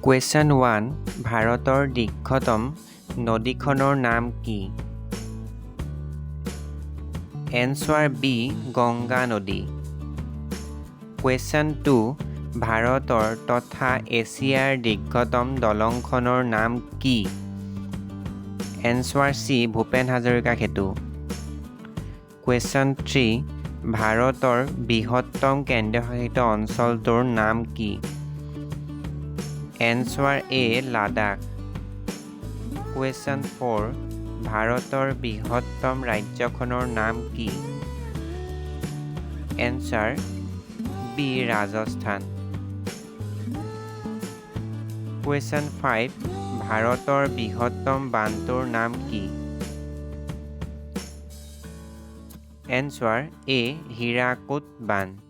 Question 1, ভাৰতৰ দীৰ্ঘতম নদীখনৰ নাম কি? এনচাৰ বি, গংগা নদী। কুৱেশ্যন 2, ভাৰতৰ তথা এছিয়াৰ দীৰ্ঘতম দলংখনৰ নাম কি? এনচাৰ চি, ভূপেন হাজৰিকা সেতু। কুৱেশ্যন 3, ভাৰতৰ বৃহত্তম কেন্দ্ৰীয়শাসিত অঞ্চলটোৰ নাম কি? এনচাৰ এ, লাডাখ। কুৱেশ্যন 4, ভাৰতৰ বৃহত্তম ৰাজ্যখনৰ নাম কি? Answer B, Rajasthan. Question 5, ভাৰতৰ বৃহত্তম বান্ধটোৰ নাম কি? এনচাৰ এ, হীৰাকুদ বান্ধ।